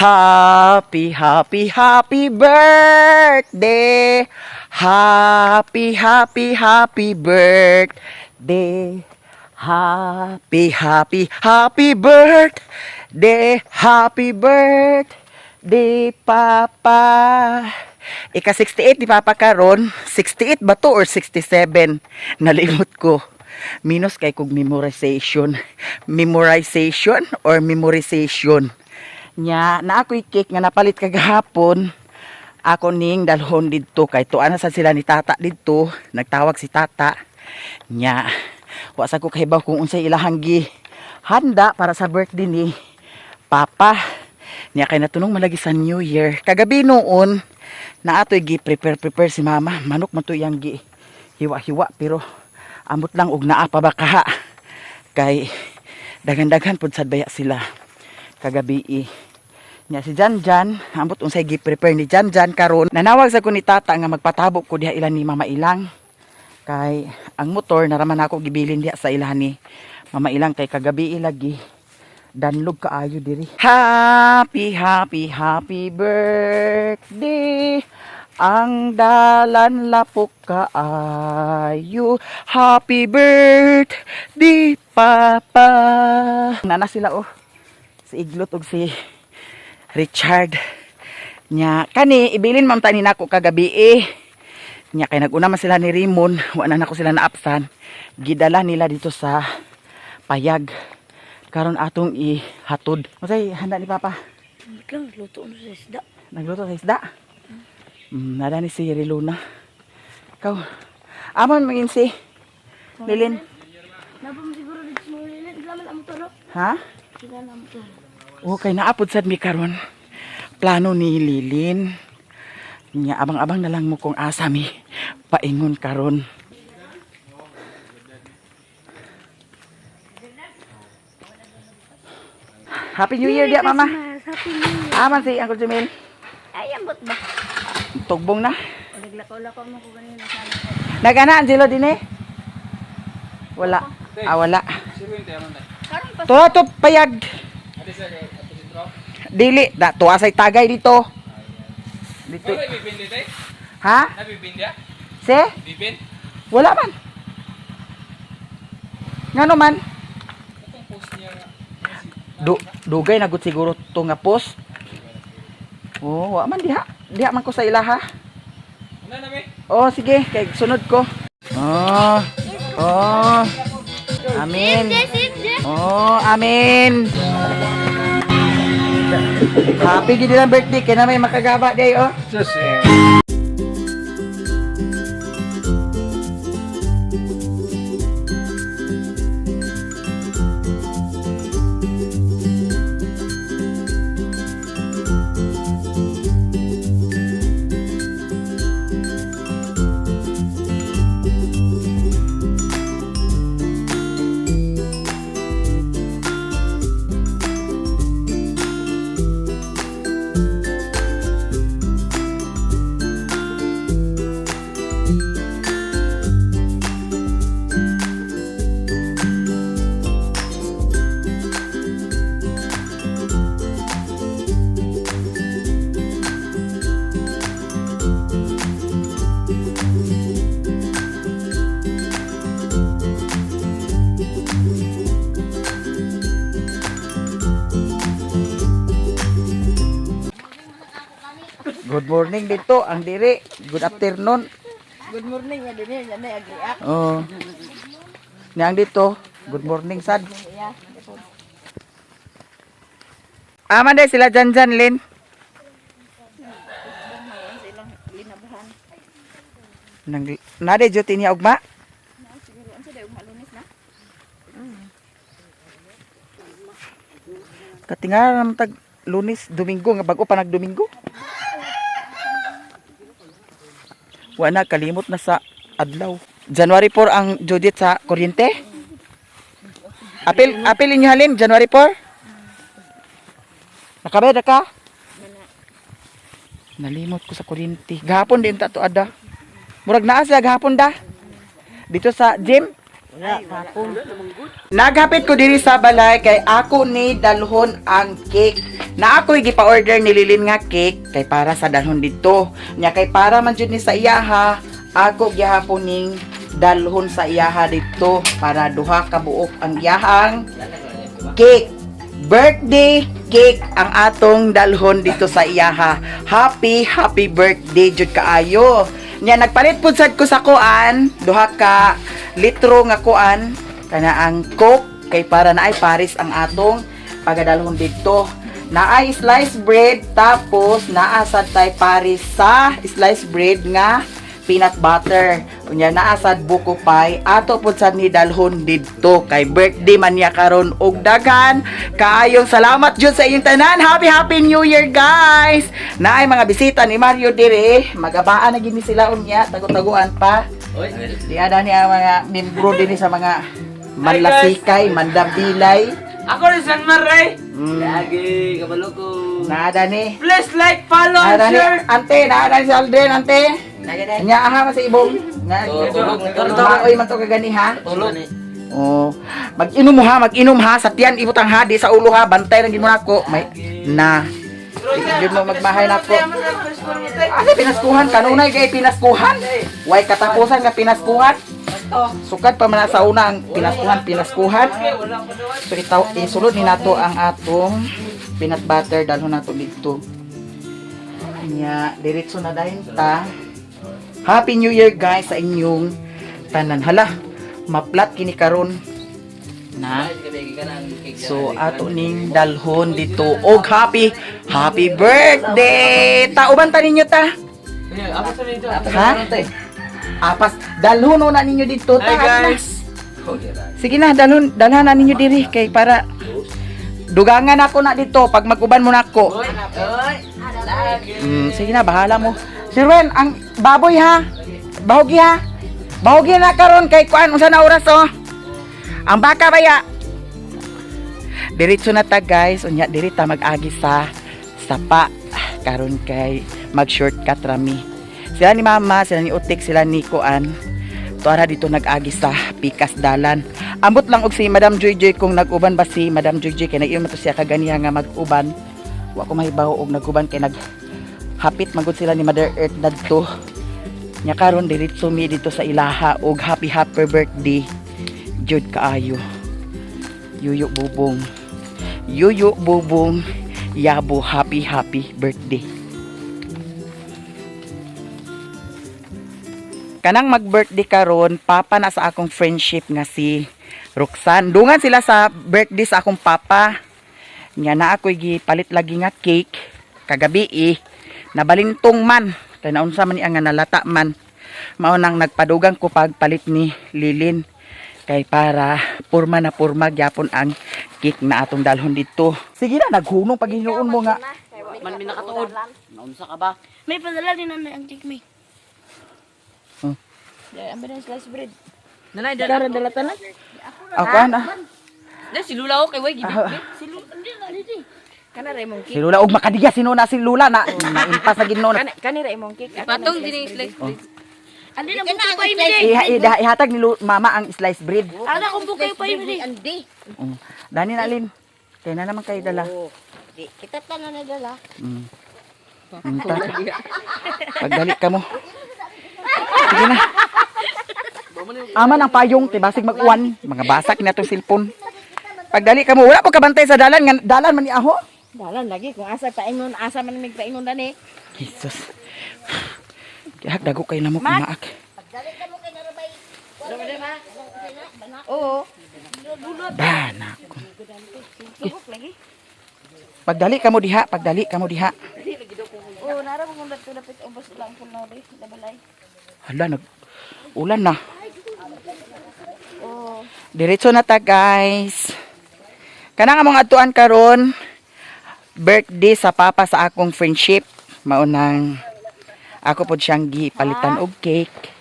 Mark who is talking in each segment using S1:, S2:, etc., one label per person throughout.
S1: Happy, happy, happy birthday. Happy, happy, happy birthday. Happy, happy, happy birthday. Happy birthday, Papa. Ika 68 ni Papa karon. 68 ba to or 67? Nalimot ko. Minus kay kog memorization. Memorization or memorization. Nya, na ako'y cake nga napalit kagahapon. Ako ning dalhon didto kay tuan na sad sila ni Tata didto. Nagtawag si Tata. Nya, wa sa ko kahibaw kung unsay ilahang gi handa para sa birthday ni Papa. Nya kay natunong malagi sa New Year. Kagabi noon, na atoy gi prepare prepare si Mama. Manok man to iyang gi hiwa-hiwa pero amot lang og naa pa ba kaha. Kay daghan-daghan pud sad baya sila kagabi eh. Nya si Jan Jan, ambot unsay gi-prepare ni Jan Jan karon. Nanawag sa ko ni Tata nga magpatabok ko diha ilan ni Mama Ilang. Kay ang motor naraman ako gibilin diha sa ilahan ni Mama Ilang kay kagabi lagi danlog kaayo diri. Happy, happy, happy birthday. Ang dalan lapok kaayo. Happy birthday, Papa. Nana sila oh. Si Iglot ug si Richard. Nya kani ibilin man ta ni nako kagabi eh. Nya kay naguna man sila ni Raymond, wa na nako sila naapsan. Gidala nila dito sa payag. Karon atong ihatod. Unsay handa ni Papa?
S2: Wait lang, luto na sa isda.
S1: Nagluto sa isda. Nada ni si Riluna. Ikaw. Amon mangin si Lilin.
S2: Napa mo siguro dito sa mga lilin. Sila man ang turo.
S1: Ha?
S2: Sila na ang turo.
S1: Okay, naapod sad mi karon. Plano ni Lilin. Nya abang-abang na lang mo kung asa mi paingon karon. Happy New Year diya, Mama.
S2: Christmas! Happy New Year!
S1: Aman si Uncle Jamil.
S2: Ay, ambot ba?
S1: Tugbong na.
S2: Naglakaw-lakaw mo ko kanina sana.
S1: Nagana Angelo din eh. Wala. Ah, wala.
S2: Karon pa.
S1: Tuwa to payag. Dili, da tuwa say tagay dito. Dito.
S3: Wala bibin dito eh?
S1: Ha?
S3: Nabibin dia?
S1: Se?
S3: Bibin?
S1: Wala man. Ngano man?
S3: Itong post niya nga.
S1: Dugay na gud siguro to nga post. Oh, wa man diha. Diha man ko sa ilaha.
S3: Ano na may?
S1: Oh, sige, kay sunod ko. Oh. Oh. Amen. Oh, amen. Happy gid lang birthday kay na may makagaba day oh. Good morning dito ang diri. Good afternoon.
S2: Good morning, nga din yan ay agriak.
S1: Oh. Niyang dito. Good morning sad. Aman day sila Jan Jan Lin. Nang nade duty niya ugma? Katinga naman tag Lunes, Domingo nga bago pa nagdomingo. Wala kalimot na sa adlaw. January 4 ang due date sa kuryente. Apil apil inyo halin January 4. Nakabeda ka? Nalimot ko sa kuryente. Gahapon din ta to ada. Murag naa sila gahapon da. Dito sa gym. Naghapit ko diri sa balay kay ako ni dalhon ang cake. Na ako'y gipa-order ni Lilin nga cake kay para sa dalhon didto. Nya kay para man jud ni sa iyaha, ako gihapon ning dalhon sa iyaha didto para duha ka buok ang iyahang cake. Birthday cake ang atong dalhon dito sa iyaha. Happy, happy birthday jud kaayo. Nya nagpalit pud sad ko sa kuan, duha ka litro nga kuan kana ang Coke kay para naay paris ang atong pagadalhon didto. Naay sliced bread, tapos naa sad tay paris sa sliced bread nga peanut butter. Unya naa sad buko pie, ato pud sad ni dalhon didto kay birthday man niya karon og daghan kaayong salamat jud sa inyong tanan. Happy, happy New Year, guys. Naay mga bisita ni Mario dire, magabaan na gini sila unya, tago-taguan pa. Di ada ni ang mga membro dinhi sa mga manlasikay, mandambilay.
S3: Ako rin San Maray.
S4: Lagi, kabalo ko.
S1: Naada ni.
S3: Please like, follow, and
S1: Naada ni
S3: share.
S1: ante, naada ni si Aldrin, ante. Nya aha man sa ibong. Nga
S4: Tulog, tulog.
S1: Maoy man to kagani ha.
S4: Tulog.
S1: Oh, mag-inom mo ha, mag-inom ha sa tiyan ibutang ha di sa ulo ha, bantay lang gid mo nako. May na. Di mo magmahay nako. Asa pinaskuhan kanunay kay pinaskuhan? Way katapusan nga pinaskuhan. Sukad pa man na sa una ang pinaskuhan, pinaskuhan. So itaw isulod ni nato ang atong peanut butter, dalhon nato didto. Nya, diretso na dahin ta. Happy New Year, guys, sa inyong tanan. Hala, maplat kini karon na. So ato ning dalhon dito og happy happy birthday. Tauban ta ninyo ta. Ha? Apas dalhon na ninyo dito ta.
S3: Hi guys.
S1: Sige na, dalhon dalhan na ninyo diri kay para dugangan ako na dito pag mag-uban mo nako. Sige na, bahala mo. Sir Wen, ang baboy ha. Bahogi ha. Bahogi na karon kay kuan unsa na oras oh. Ang baka baya. Diretso na ta, guys. Unya diri ta mag-agi sa sapa karon kay mag shortcut rami. Sila ni Mama, sila ni Utik, sila ni Kuan. Tuara dito nag-agi sa Pikas Dalan. Ambot lang og si Madam Joy Joy kung nag-uban ba si Madam Joy Joy kay nag-iyon man to siya kaganiha nga mag-uban. Wa ko mahibaw og nag-uban kay nag hapit magud sila ni Mother Earth dadto. Nya karon diretso mi dito sa ilaha og happy happy birthday jud kaayo. Yuyo bubong. Yuyo bubong. Yabo, happy happy birthday. Kanang mag-birthday karon, papa na sa akong friendship nga si Roxanne. Dungan sila sa birthday sa akong papa. Nga na ako'y gipalit lagi nga cake kagabi eh. Nabalintong man. Kay naunsa man niya nga nalata man. Mao nang nagpadugang ko pagpalit ni Lilin kay para purma na purma gyapon ang cake na atong dalhon dito. Sige na, naghunong pag hinuon mo nga.
S4: Man mi nakatuod. Naunsa ka ba?
S5: May padala din na ang cake may.
S2: Ang ba slice bread?
S4: Nanay, dala
S2: Dara dala tanan.
S1: Ako ana.
S4: Na si Lula ko kay way gibit.
S2: Kana ra imong
S1: Si Lula og makadiya sino na si Lula na naimpas na Ginoo na.
S2: cake. Kani ra imong cake.
S4: Patong din yung slice bread.
S5: Andi na buko pa yun eh.
S1: Ihatag ni Mama ang slice bread.
S5: Ana kung buko pa yun eh.
S2: Andi.
S1: Oh. Dani na lin. Kay na naman kay dala.
S2: Di kita tanan na dala.
S1: Ta. Pagdali ka mo. Sige na. Aman ang payong, kay basig mag-uwan. Mga basak na itong silpon. Pagdali ka mo, wala po kabantay sa dalan. Nga, dalan man ni aho.
S2: Dalan lagi kung asa paingon, asa man mig paingon dani.
S1: Jesus. Kaya dago kayo na mo kumaak.
S2: Oo.
S1: Ba, nako.
S2: Subok lagi.
S1: Pagdali ka mo diha, pagdali ka mo diha.
S2: Oo, nara mo kung dato dapit ubos lang puno di dabalay.
S1: Hala, nag ulan na.
S2: Oo.
S1: Diretso na ta, guys. Kanang among adtuan karon, birthday sa papa sa akong friendship. Maunang ako pod siyang gipalitan og cake.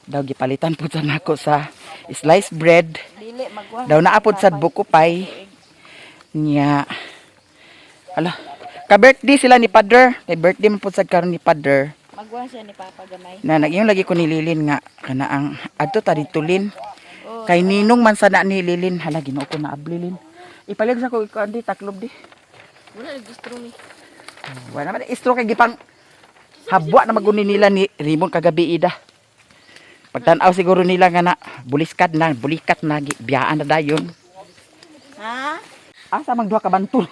S1: Daw gipalitan pod sa nako sa sliced bread.
S2: Dili magwa.
S1: Daw naa pod sa buko pie. Nya. Hala. Ka-birthday sila ni Father. Kay birthday man pod sad karon ni Father.
S2: Magwa siya ni Papa gamay.
S1: Na nagyong lagi ko nililin nga kana ang adto ta dito lin. Kay ninong man sana ni Lilin. Hala, Ginoo ko na ablilin. Ipalig sa ko ikaw di taklob di.
S4: Wala nag-distro mi.
S1: Wala naman istro kay gipang habwa na maguni nila ni Rimon kagabi ida. Pagtan-aw siguro nila nga na buliskad na, bulikat na, biyaan na dayon.
S2: Ha?
S1: Asa mang duha ka bantol?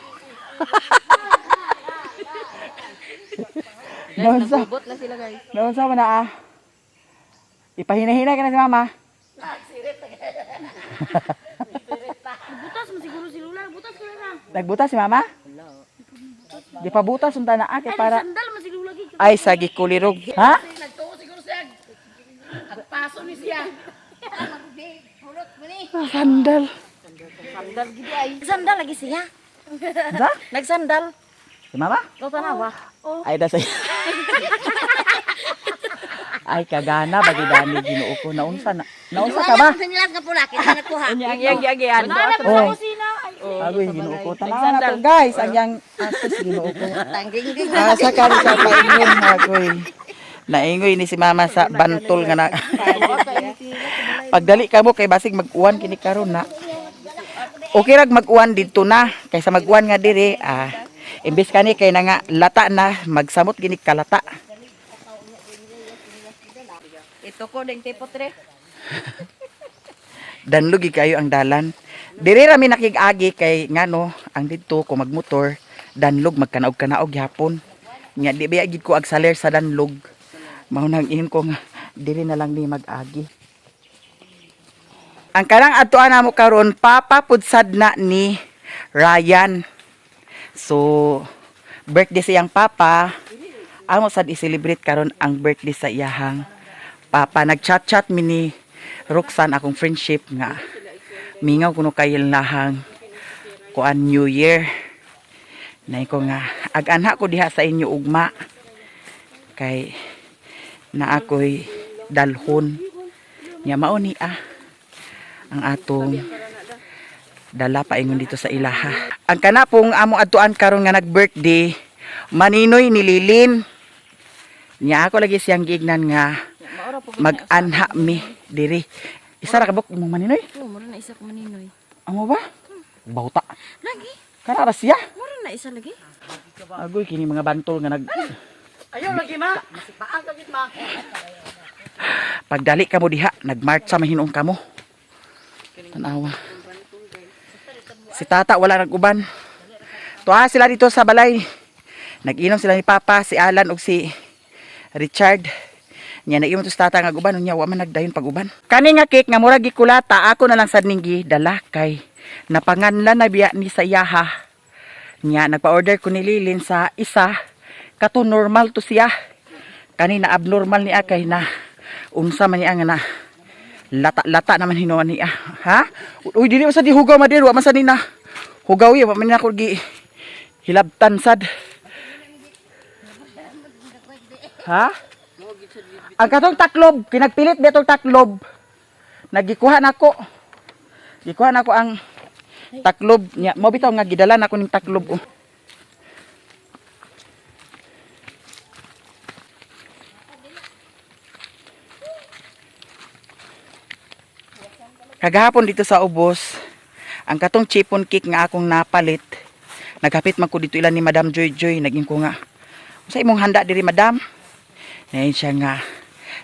S1: Naunsa,
S4: Bot na sila, guys.
S1: naunsa man na ah. Ipahinahinay ka na si mama.
S5: Butas mo siguro si Lula. Butas ko na.
S1: Nagbutas si mama? Di pa butas unta na ah, kay
S5: Ay,
S1: para
S5: sandal mo si Lula. Gid.
S1: ay sagi kulirog. Ha? Ah, sandal.
S2: Sandal lagi siya.
S1: Unsa?
S2: Nagsandal.
S1: Si mama?
S2: Ikaw tanawa.
S1: Ay da say. Ay kagana bagi dani Ginoo ko naunsa na. Naunsa ka ba?
S2: Sinilas nga pula kita nakuha.
S4: Ang iyang giagian.
S1: Oh.
S5: Sina. Ay,
S1: Agoy Ginoo ko. Tanawa na to guys ang yang atos Ginoo ko.
S2: Tangging ding.
S1: Asa ka rin sa paingon agoy. Naingoy ni si mama sa bantol nga na. Pagdali ka mo kay basig mag-uwan kini karon na. Okay rag mag-uwan didto na kaysa mag-uwan nga dire ah. Imbes kani kay na nga lata na magsamot gini kalata.
S2: Ito ko ding tipo tre.
S1: Danlugi kayo ang dalan. Dire ra mi nakig-agi kay ngano ang didto ko magmotor danlog magkanaog-kanaog gyapon. Nya di ba gid ko ag saler sa danlog. Mao nang ingon ko nga dire na lang ni mag-agi. Ang kanang adtuan namo karon papa pud sad na ni Ryan. So birthday sa iyang papa. Amo sad i-celebrate karon ang birthday sa iyahang papa. Nag-chat-chat mi ni Roxanne akong friendship nga mingaw kuno kay lahang kuan New Year. Nay ko nga ag-anha ko diha sa inyo ugma kay na ako'y dalhon. Nya mao ni ah ang atong dala paingon dito sa ilaha. Ang kana pong among adtuan karon nga nag-birthday, maninoy ni Lilin. Nya ako lagi siyang giignan nga mag-anha mi diri. Isa ra ka buk imong maninoy?
S2: Oh, mura na isa ko maninoy.
S1: Amo ba? Bawta.
S2: Lagi.
S1: Kana ra siya.
S2: Mura na isa lagi.
S1: Agoy kini mga bantol nga nag
S3: Ayaw lagi ma. Masipaan ka gid ma.
S1: Pagdali kamo diha, nagmarcha mahinuon kamo. Tanawa. Si tata wala nag-uban. Tuwa sila dito sa balay. Nag-inom sila ni Papa, si Alan ug si Richard. Nya nag-inom to si tata nga uban, unya wa man nagdayon pag-uban. Kani nga cake nga murag gikulata, ako na lang sad ning gidala kay napanganlan na biya ni sa iyaha. Nya nagpa-order ko ni Lilin sa isa kato normal to siya. Kani na abnormal niya kay na unsa man niya nga na lata-lata naman hinuon niya. Ha? Uy, dili man sa di hugaw madir, wa man sa ni na hugaw ya, wa man na ko gi hilabtan sad. Ha? Ang katong taklob, kinagpilit ba itong taklob? Nagikuha nako. Gikuha nako ang taklob niya. Mo bitaw nga gidala nako ning taklob. Oh. Kagahapon dito sa ubos, ang katong chipon cake nga akong napalit, naghapit man ko dito ilan ni Madam Joy Joy, naging ko nga, sa imong handa diri Madam? Ngayon siya nga,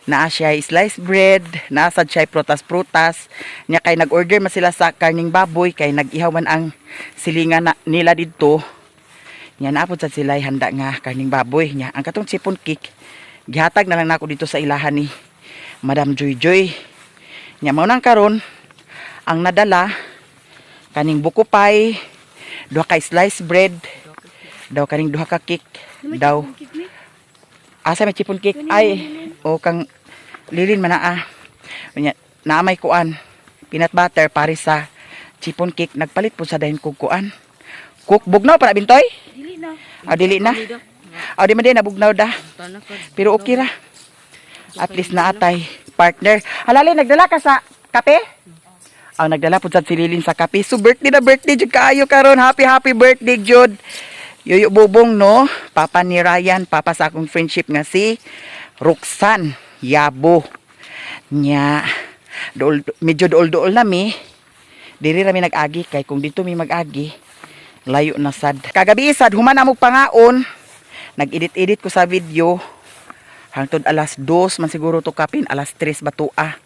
S1: naa siya sliced bread, naa sad siya prutas-prutas, niya kay nag-order man sila sa karning baboy, kay nag-ihaw man ang silingan na, nila didto. Nya naa pod sad sila handa nga karning baboy niya. Ang katong chipon cake, gihatag na lang nako dito sa ilahan ni Madam Joy Joy. Nya mao nang karon ang nadala kaning buko pie, duha ka sliced bread, daw kaning duha ka cake, daw asa may chipon cake ay o kang lilin man na ah. Unya, naa may kuan peanut butter pare sa chipon cake nagpalit po sa dahin kog kuan. Cook bugnaw para bintoy?
S5: Dili na.
S1: Aw dili na. Aw di man din nabugnaw da. Pero okay ra. At least naatay partner. Halali nagdala ka sa kape? Aw nagdala pud sad si Lilin sa kape. So birthday na birthday jud kaayo karon. Happy happy birthday jud. Yuyo Bubong no, papa ni Ryan, papa sa akong friendship nga si Roxanne Yabo. Nya. Dool, medyo dool-dool na mi. Diri ra mi nag-agi kay kung dito mi mag-agi, layo na sad. Kagabi sad human amog pangaon. Nag-edit-edit ko sa video. Hangtod alas 2 man siguro to kapin, alas 3 ba to ah.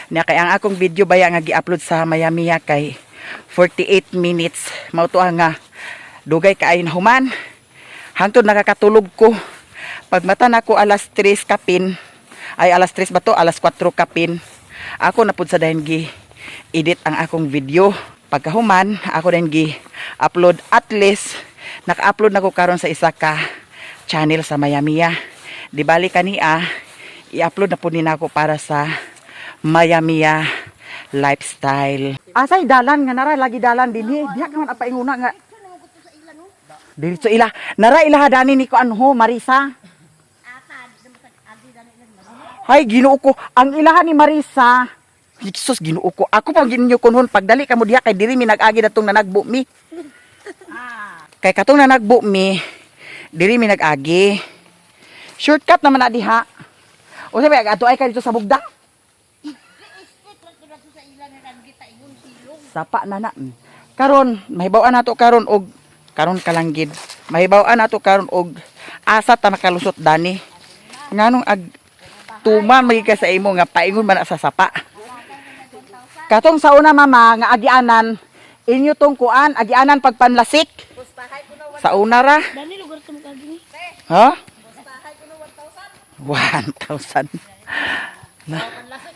S1: Nya kay ang akong video baya nga gi-upload sa Miami ya kay 48 minutes. Mao to ah nga dugay kaayo na human. Hangtod nakakatulog ko. Pagmata nako alas 3 kapin, ay alas 3 ba to? Alas 4 kapin. Ako na pud sa dahin gi edit ang akong video. Pagkahuman, ako din gi upload, at least naka-upload na ko karon sa isa ka channel sa Mayamiya. Di bali kaniya, i-upload na po ni nako para sa Mayamiya lifestyle. Asay dalan nga nara lagi dalan dinhi. Diha ka man apainguna nga. Diretso ila. Nara ila dani ni ko anho Marisa. Hay Ginoo ko, ang ilahan ni Marisa. Jesus, Ginoo ko. Ako pang ginyo kunhon pagdali kamo diha kay diri mi nag-agi datong nanagbo mi. Kay katong nanagbo mi, diri mi nag-agi. Shortcut naman na diha. O sabi, ato ay ka dito sa bugda. Sapa na na. Karon, mahibaw-an nato karon og karon kalanggid. Mahibaw-an nato karon og asa ta makalusot dani. Nganong ag tuman magi ka sa imo nga paingon man na sa sapa. Katong sa una mama nga agianan inyo tong kuan agianan pagpanlasik. Sa una ra.
S5: Dani lugar to magagi ni.
S1: Ha? 1,000. Na,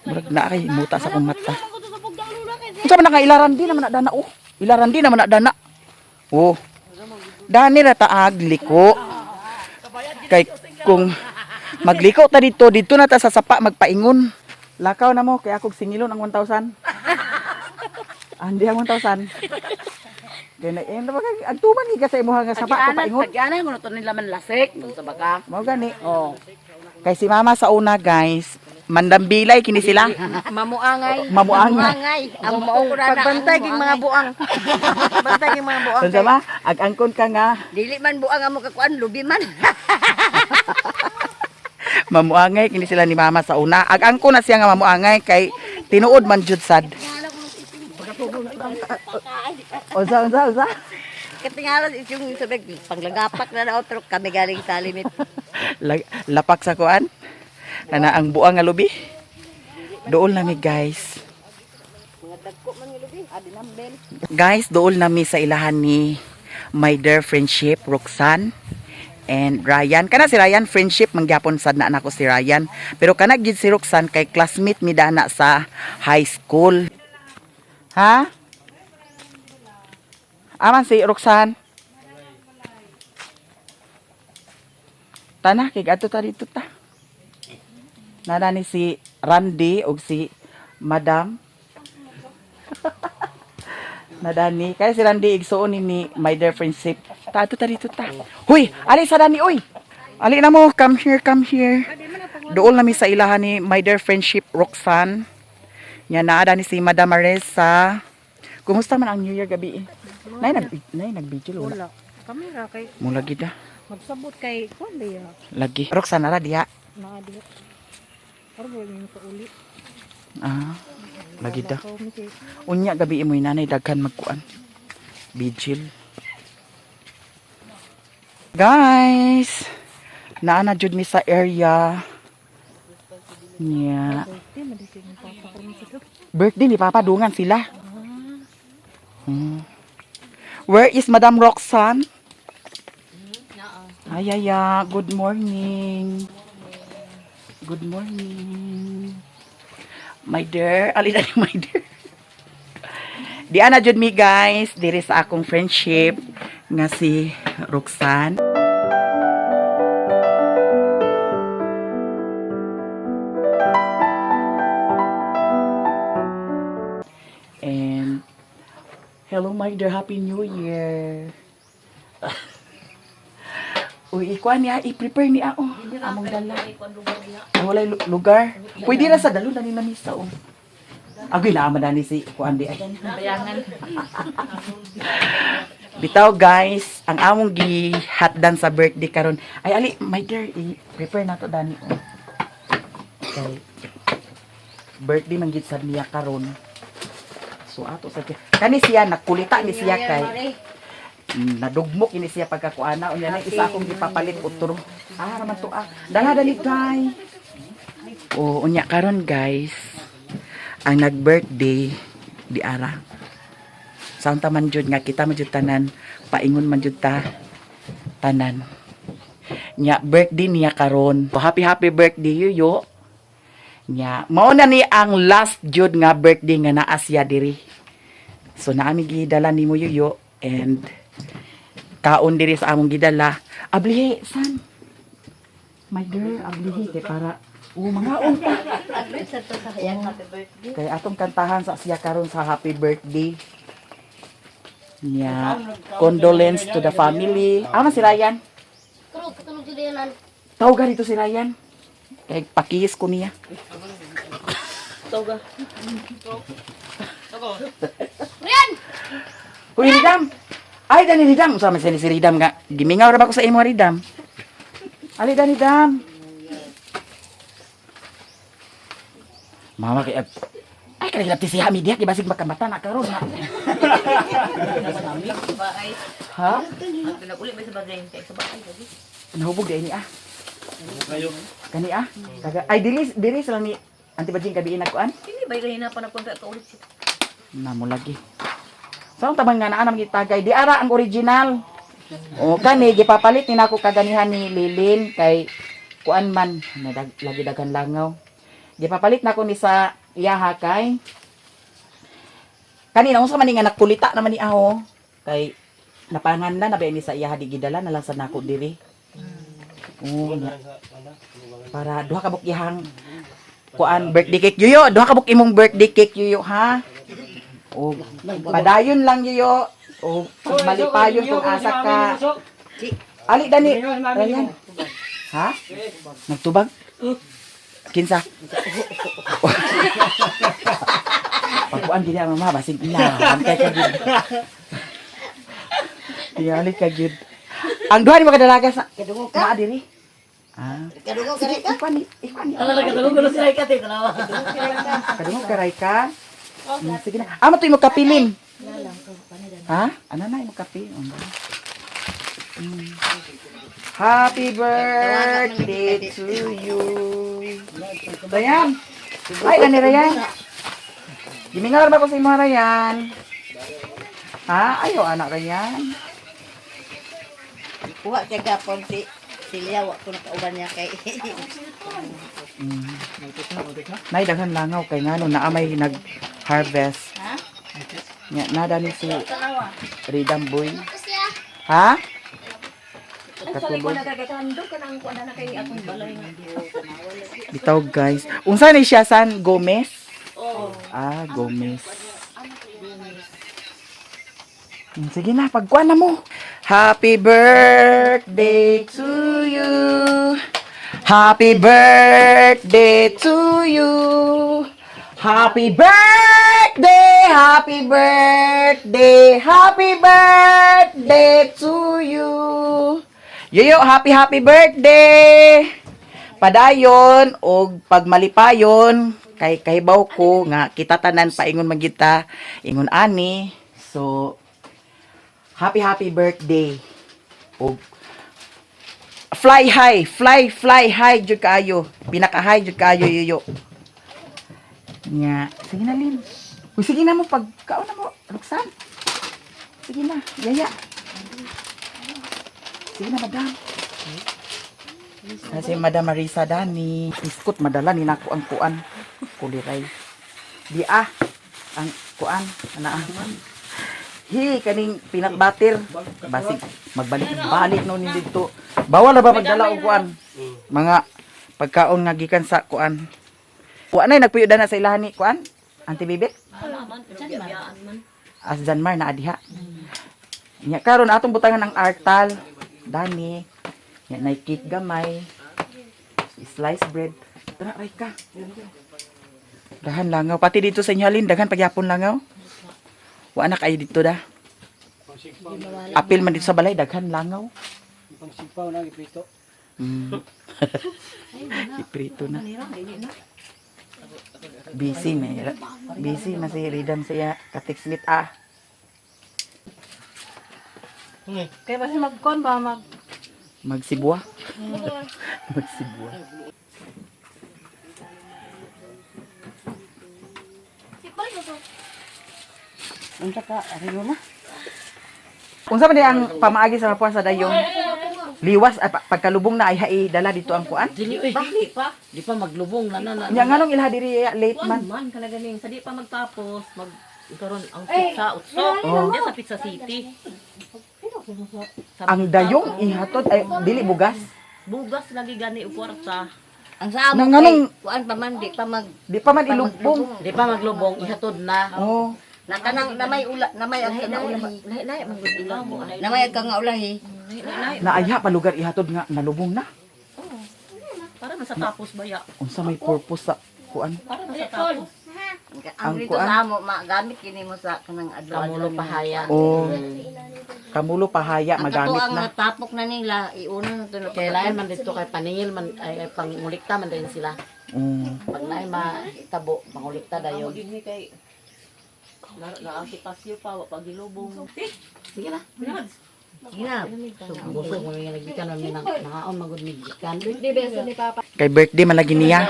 S1: murag na kay muta sa akong mata.
S5: Ako to sa bugdang lula kay
S1: Unsa man nga ilaran di naman na dana oh. Ilaran di naman na dana. Oh. Dani ra taag liko. Kay kung magliko ta dito, dito na ta sa sapa magpaingon. Lakaw na mo kay akong singilon ang 1,000. Andi ang 1,000. Kay na eh, ang tuman gi ka sa imuha nga sapa ko paingon.
S3: Agianan ko na to nila man lasik. Sa baka.
S1: Mao gani. Oh. Kay si mama sa una guys, mandambilay kini sila.
S4: Mamuangay.
S1: Mamuangay.
S2: Angay, ang maong
S4: Pagbantay ging mga buang. Pagbantay ging mga buang.
S1: Unsa ba? Ag-angkon ka nga
S2: Dili man buang amo kakuan, lubi man.
S1: Mamuangay kini sila ni mama sa una. Ag-angkon na siya nga mamuangay kay tinuod man jud sad. Unsa unsa unsa?
S2: Katingalan is yung sabi, panglagapak na na pero kami galing sa limit.
S1: Lapak sa kuan. Kana ang buang nga lubi. Dool nami guys. Guys, dool nami sa ilahan ni my dear friendship Roxanne and Ryan. Kana si Ryan friendship mangyapon sad na nako si Ryan. Pero kana gid si Roxanne kay classmate mi dana sa high school. Ha? Aman si Roxanne. Tana kay adto ta dito ta. Nana ni si Randy og si Madam. Nadani kaya si Randy igsuon ni ni my dear friendship. Ta adto ta dito ta. Huy, ali sa Dani oy. Ali na mo, come here, come here. Dool nami sa ilahan ni my dear friendship Roxanne. Nya naa ni si Madam Maresa. Kumusta man ang New Year gabi? Eh? Nay nag nay nag-vigil wala.
S4: Kami ra kay
S1: Mo lagi da.
S4: magsabot kay kuan ba ya?
S1: Lagi. Roxanne ara diha.
S4: Naa diha. Pero wala yung kauli.
S1: Ah, lagi da.
S4: Ako mi kay
S1: Unya gabi imoy nanay daghan magkuan. Vigil. Guys, naa na jud mi sa area. Nya. Birthday ni Papa dungan sila. Where is Madam Roxanne? Ay, ay, ay, good morning. Good morning. My dear, alin na my dear. Di ana jud mi guys, diri sa akong friendship nga si Roxanne. And hello my dear, happy new year. Uy, ikuan niya, i-prepare niya oh. Among dala. Ay, walay lugar. Pwede ra sa dalon dani na misa oh. Agoy na man dani si kuan di ay. Bitaw guys, ang among gihatdan sa birthday karon. Ay ali, my dear, i-prepare na to dani oh. Okay. Birthday man gid sad niya karon. So ato sa kani siya nakulita ni siya kay nadugmok ini siya pagkakuana unya na isa akong gipapalit utro. Ah, raman to ah. Dala dali kay. Oh, unya karon guys. Ang nag-birthday di ara. Sa unta man jud nga kita man jud tanan, paingon man jud ta tanan. Nya birthday niya karon. So, happy happy birthday yuyo. Nya mao na ni ang last jud nga birthday nga naa siya diri. So naami gidala nimo yuyo and kaon diri sa among gidala. Ablihi san. My girl, ablihi kay para oh mangaon pa.
S2: Sa to sa hayang happy birthday.
S1: Kay atong kantahan sa siya karon sa happy birthday. Nya, condolence to the family. Ama si Ryan.
S5: Tulog, tulog sila yan.
S1: Tawag dito si Ryan. Kay pakihis ko niya.
S5: Rian!
S1: Uy, Ridam! Ay, dani Ridam! Unsa man siya ni si Ridam nga? Gimingaw ra ba ko sa imo, Ridam? Ali, dani Dam! Mama kay ay, kaya hilapti si Hami diha, kay basig makamata na karon na. Ha?
S2: Naguli ba sa bagay kay sa bagay?
S1: Nahubog di ni ah. Kani ah. Taga ay dili dili sila ni Auntie Bajing kabiin nagkuan.
S2: Hindi ba kanina pa nagpunta ka ulit siya.
S1: Namo lagi. Sa tabang nga naa naman gitagay di ara ang original. O kani gipapalit ni nako kaganihan ni Lilin kay kuan man nadag, lagi daghan langaw. Gipapalit nako ni sa iyaha kay kanina unsa man ni nga nakulita naman ni aho kay napangan na ba ni sa iyaha di gidala na lang sa nako diri. Oo, nga. Para duha ka buk iyahang kuan birthday cake yuyo, duha ka buk imong birthday cake yuyo ha. O padayon lang yuyo. O malipayon kung asa ka. Ali dani. Ryan. Ha? Nagtubag? Kinsa? Pagkuan gid mama basig na. Bantay ka gid. Tiyali ka gid. Ang duha ni makadalaga sa
S2: Kadungog ka?
S1: naa diri. Ah.
S2: Kadungog ka
S1: Sige,
S2: ka?
S1: ikuan ni, ikuan ni.
S3: Kadungog ko sila ikate, tanawa.
S1: Kadungog karay ka. Sige na. Amo to imo kapilin. Ha? Ano na imo kapil? Happy birthday to you. Rayan. Ay, gani Rayan. Gimingar ba ko sa imo Rayan? Ha? Ayo anak Rayan.
S2: Kuha siya gapon si Silya wa ko nakauban niya kay.
S1: Nay daghan langaw kay ngano naa may nag-harvest.
S4: Ha?
S1: Nya nada ni si Ridam Boy. Ha? Katulog. Bitaw guys. Unsa ni siya san Gomez? Ah, Gomez. Sige na, pagkuan na mo. Happy birthday to you. Happy birthday to you. Happy birthday, happy birthday, happy birthday to you. Yoyo, happy happy birthday. Padayon og pagmalipayon kay kahibaw ko nga kita tanan paingon man gyud ta, ingon ani. So happy happy birthday. Og fly high, fly fly high jud kaayo. Pinaka high jud kaayo yoyo. Nya, sige na Lin. Uy, sige na mo pagkaon na mo, Roxanne. Sige na, yaya. Sige na, madam. Kasi Madam Marisa Dani, iskot madala ni nako ang kuan. Kuliray. Di ah, ang kuan, ana ah. Hi, kaning peanut butter. Basig magbalik-balik no ni didto. Bawal na ba magdala og kuan? Mga pagkaon nga gikan sa kuan. Kuan nay nagpuyo na sa ilahan ni kuan? Auntie Bibit? As Janmar na adiha. Nya karon atong butangan ang artal. Dani. Nya nay cake gamay. Slice bread. Tara ray ka. Dahan langaw pati dito sa inyo halin daghan pagyapon langaw. Wa na kayo dito da. Apil man dito sa balay daghan langaw.
S6: Pangsipaw na, iprito.
S1: Iprito na. Busy may busy man si Ridam sa iya ka-textmate ah.
S4: Kaya ba siya magkon ba mag
S1: Magsibwa. Magsibwa.
S3: Unsa ka, ariyo na.
S1: Unsa man di ang pamaagi sa Mapuan sa dayong liwas ay pagkalubong na ay hai dala dito ang kuan?
S3: Dili oy. Di pa. Di pa maglubong na na na.
S1: Nya nganong ilha diri ya, late man.
S3: Man kana ganing sa di pa magtapos mag karon ang pizza utso.
S1: Oh.
S3: Diya sa Pizza City.
S1: Ang dayong ihatod ay dili bugas.
S3: Bugas lagi gani og kwarta.
S2: Ang sa amo
S1: Nang
S2: kay
S1: anong-
S2: kuan pa man di pa mag
S1: Di pa man ilubong.
S3: Di pa maglubong ihatod na.
S1: Oh.
S2: na kanang namay ula namay ang nga ulahi.
S3: Lahi-lahi man gud ilang mo.
S2: Namay ang nga ulahi.
S1: Naaya pa lugar ihatod nga nalubong na.
S3: Para man sa tapos baya.
S1: Unsa may purpose sa kuan?
S3: Para man sa tapos.
S2: Ang
S1: Ang
S2: dito
S1: kuan?
S2: sa amo magamit kini mo sa kanang adlaw.
S3: Kamulo pahaya.
S1: Oh. Kamulo pahaya
S2: Ang kato
S1: magamit
S2: ang
S1: na.
S2: natapok na nila iuna na to na
S3: Kay lain man dito kay paningil man ay, ay pangulikta man din sila. Pag naay maitabo pangulikta dayon. Sige na.
S2: Gina.
S3: Busog mo nga nagikan man mi nang nangaon man gud mi gikan.
S1: Kay birthday man lagi niya.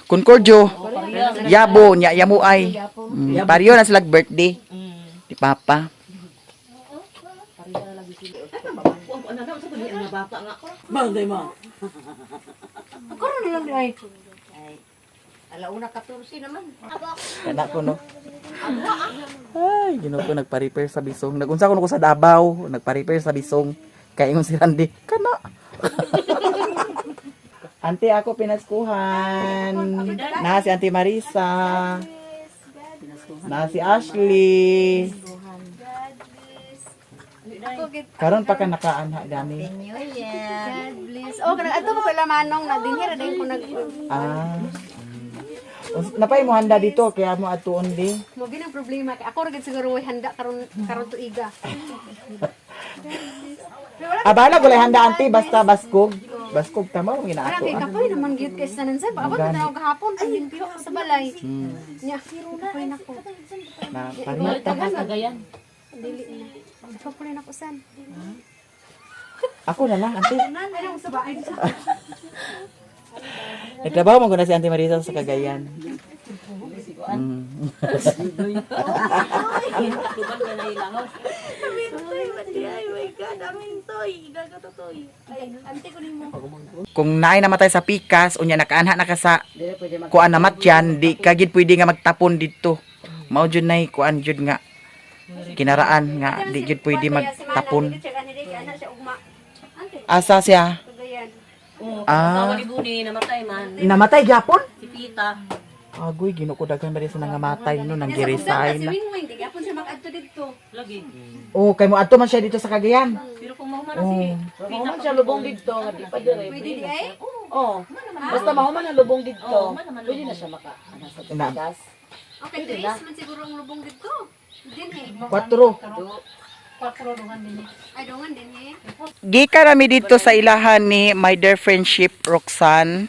S1: Concordio. Yabo nya yamo ay. Pareho na sila birthday. Di papa.
S3: Banday mo.
S4: Karon na lang di ay.
S2: Alauna 14 naman.
S1: Kana ko no. Ay, ginoo ko nagpa-repair sa bisong. Nagunsa ko no ko sa Davao, nagpa-repair sa bisong. Kay ingon si Randy, kana. Ante ako pinaskuhan. Na si Ante Marisa. Na si Ashley. Karon pa ka nakaanha gani.
S2: New Year.
S4: God bless. Oh, kanang ato pa pala manong na dinhi ra din ko nag
S1: Ah. Napay mo handa dito kaya mo atuon di.
S4: mo ginang problema kay ako ra gid siguro way handa karon karon tuiga.
S1: Abala gulay handa ante basta baskog. Baskog tama mo
S4: Parang
S1: ginaato.
S4: kay
S1: ah.
S4: kapoy naman gyud kay sa tanan sir. Abot
S1: Gani.
S4: na ako gahapon ang limpyo ako sa balay. Nya, kapoy na ko.
S1: Na parita.
S3: Kagayan.
S4: Dili na. Kapoy na ko san.
S1: Ako na lang ante.
S4: Anong sa baay?
S1: Nagtrabaho man ko na si Ante Marisa sa Cagayan. Kung naay namatay sa pikas, unya nakaanha na ka sa kuan na matyan, di ka gid pwede nga magtapon didto. Mao jud nay kuan jud nga kinaraan nga di jud pwede magtapon. Asa siya?
S3: Oo,
S1: Ah.
S3: asawa ni Buni namatay man.
S1: Namatay gyapon?
S3: Si Pita.
S1: Agoy, ginoo ko daghan ba sa nangamatay no nang giresign
S4: Si
S1: na.
S4: Wing Wing, di gyapon siya mag-adto didto.
S3: Lagi.
S1: Oh, kay mo adto man siya dito sa Cagayan.
S3: Pero kung mahuman na si Pita. Mahuman siya lubong didto nga di pa dire.
S4: Pwede di ay?
S3: Oh. Basta mahuman ang lubong didto. Pwede na siya maka ana sa
S1: Na.
S3: pikas.
S4: Okay, tres man siguro ang lubong didto. Dinhi.
S1: Kwatro.
S4: Ay, dungan dinhi.
S1: Gika rami dito sa ilahan ni my dear friendship Roxanne.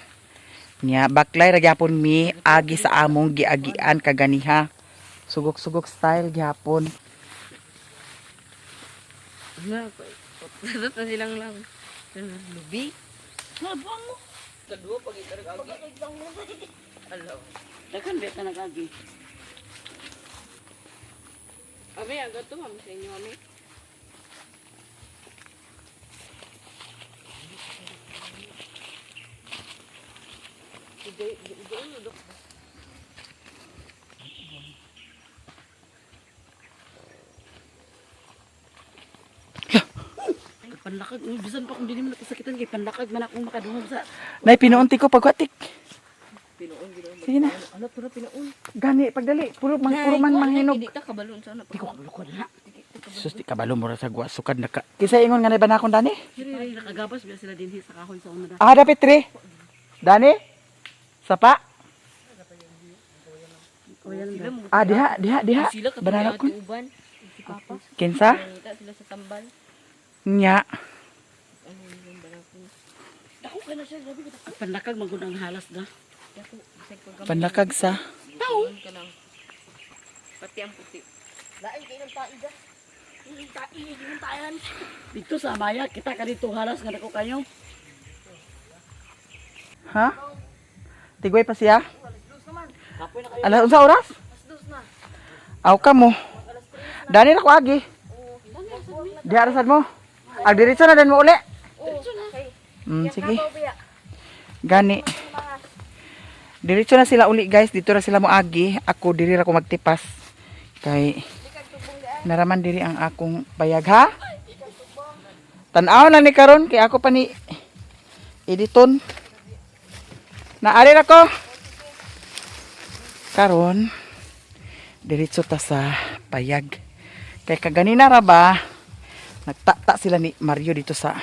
S1: Nya baklay ra gyapon mi agi sa among giagian kaganiha. Sugok-sugok style gyapon.
S5: na silang lang. Lubi.
S3: Daghan ba ta nagagi?
S5: Ami, agad to ma'am sa inyo, ami.
S3: Panlakag, uy, bisan pa kung dili man nakasakitan kay panlakag man akong makadungog sa
S1: Nay pinuunti ko pagwatik. Sige na.
S3: ano to na pinuon.
S1: Gani pagdali puro man puro man manghinog.
S5: Hindi ka kabalon sana.
S3: Di ko kabalo ko na.
S1: Sus di kabalo mo ra sa gwa sukad na ka. Kinsa ingon nga nay banakon dani?
S3: Diri nakagabas biya sila dinhi sa kahoy sa una.
S1: Ah, dapat tre. Dani? Sapa? Ah, diha, diha, diha. Banana ko.
S5: Uban.
S1: Kinsa?
S5: Kita sila sa tambal.
S1: Nya.
S3: Panlakag man gud ang halas na.
S1: Panlakag sa
S4: Pati ang puti.
S3: Dito sa Maya, kita ka dito haras nga dako kayo.
S1: Ha? Tigway pa siya? Alas unsa oras? Aw ka mo. Dani na ko agi. Di arasad mo. Ag diretso na din mo uli. Sige. Gani. Diretso na sila uli, guys. Dito na sila mo agi. Ako diri ra ko magtipas. Kay naraman diri ang akong bayag, ha. Tan-aw na ni karon kay ako pa ni editon. Naari ra ko. Karon diretso ta sa payag. Kay kaganina ra ba nagtata sila ni Mario dito sa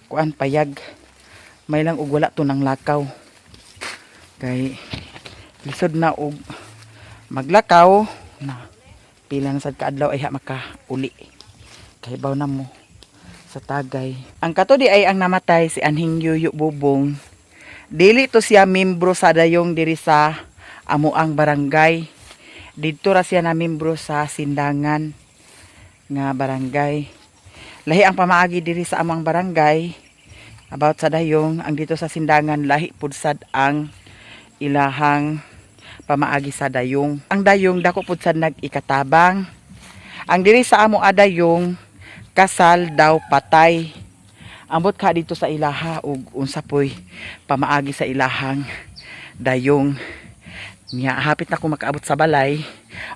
S1: kuan, payag. May lang og wala to ng lakaw. Kay lisod na og maglakaw na pila na sad kaadlaw ay ha makauli. Kay baw na mo sa tagay. Ang kato di ay ang namatay si Anhing Yuyo Bubong. Dili to siya membro sa dayong diri sa amuang barangay. Didto ra siya na membro sa Sindangan nga barangay. Lahi ang pamaagi diri sa among barangay about sa dayong. Ang dito sa Sindangan, lahi pud sad ang ilahang pamaagi sa dayong. Ang dayong dako pud sad nag-ikatabang. Ang diri sa amo adayong, kasal daw patay. Ambot ka dito sa ilaha ug unsa poy pamaagi sa ilahang dayong. Nya hapit na ko makaabot sa balay.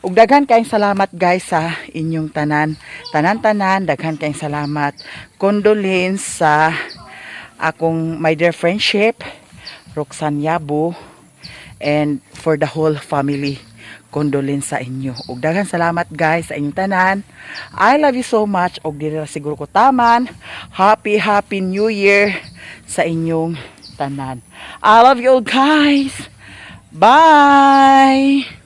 S1: Ug daghan kayong salamat, guys, sa inyong tanan. Tanan-tanan, daghan kayong salamat. Condolence sa akong my dear friendship Roxanne Yabo and for the whole family. Condolence sa inyo. Ug daghan salamat, guys, sa inyong tanan. I love you so much. Ug diri ra siguro ko taman. Happy happy New Year sa inyong tanan. I love you all, guys. Bye.